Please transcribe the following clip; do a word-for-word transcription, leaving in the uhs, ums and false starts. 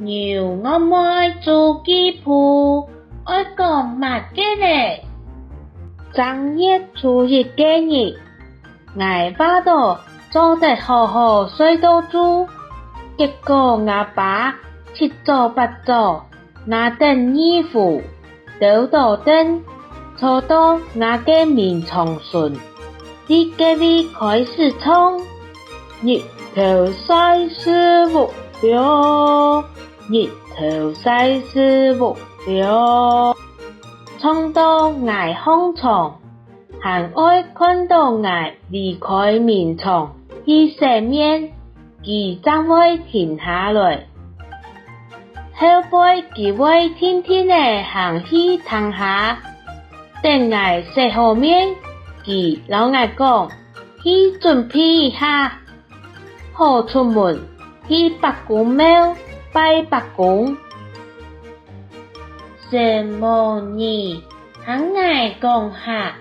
牛戇妹週記簿，愛講麼个呢？正月初一該日，𠊎話著做得好好睡到晝，結果吾爸七早八早拿等衣服，兜到凳，坐到吾个眠床脣，在該位開始唱：「日頭曬死屋寮，日頭曬死屋寮。」唱到𠊎䟘床，還愛看著𠊎離開眠床去洗面，佢正會停下來。後背佢會定定仔行去廳下，等𠊎洗好面，佢摎𠊎講：「去準備一下，好出門去伯公廟拜伯公。」承蒙你，喊𠊎講下。